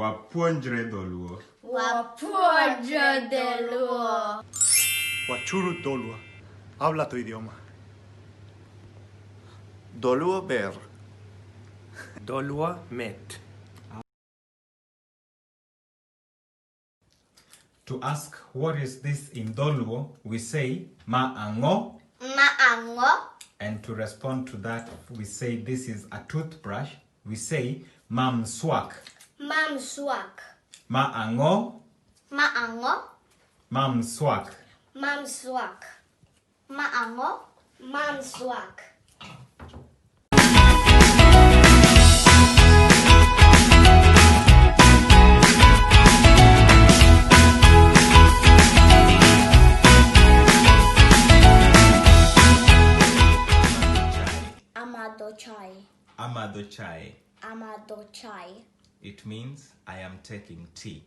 Wapuonjre dholuo. Wapuonjre dholuo. Wachuru dholuo. Habla tu idioma. Dholuo ber. Dholuo mit. To ask what is this in Dholuo, we say ma ang'o. Ma ang'o. And to respond to that, we say this is a toothbrush. We say ma mswak. Ma mswak. Ma ang'o. Ma ang'o. Ma mswak. Ma mswak. Ma ang'o. Ma mswak. Amadho chai. Amadho chai. Amadho chai. Amadho chai. It means I am taking tea.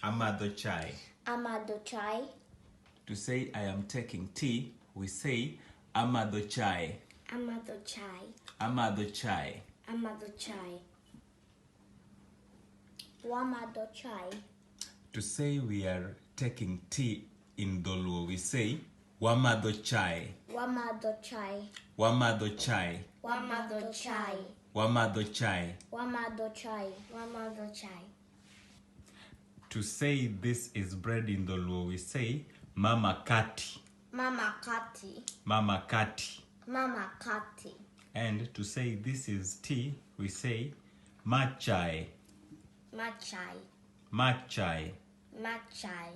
Amadho chai. Amadho chai. To say I am taking tea, we say amadho chai. Amadho chai. Amadho chai. Amadho chai. Wamadho chai. To say we are taking tea in Dholuo, we say wamadho chai. Wamadho chai. Wamadho chai. Wamadho chai. Wamadho chai. Wamadho chai. Wamadho chai. To say this is bread in Dholuo, we say mama kati. Mama kati. Mama kati. Mama kati. And to say this is tea, we say machai. Machai. Machai. Machai.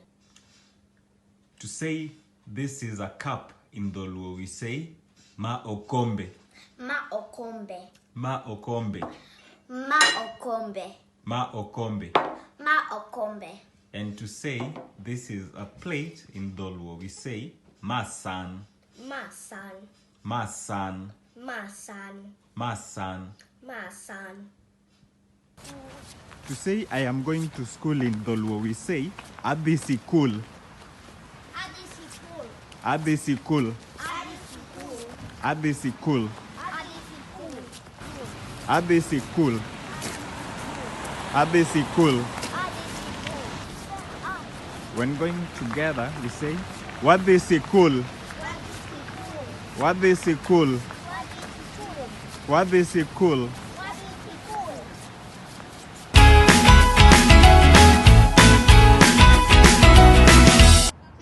To say this is a cup in Dholuo, we say ma okombe. Ma okombe. Ma okombe. Ma okombe. Ma okombe. Ma okombe. And to say this is a plate in Dholuo, we say ma san. Ma san. Ma san. Ma san. Ma san. Ma san. To say I am going to school in Dholuo, we say adhi sikul. Adhi sikul. Adhi sikul. Adhi sikul. Adhi sikul. Adhi sikul. Adhi sikul. Adhi sikul. Adhi sikul. When going together, we say wadhi sikul. Wadhi sikul. Wadhi sikul. Wadhi sikul. Wadhi sikul. Wadhi sikul.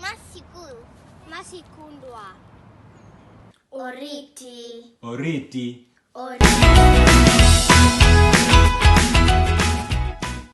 Masikul. Masikundwa. Oriti. Oriti. Oriti.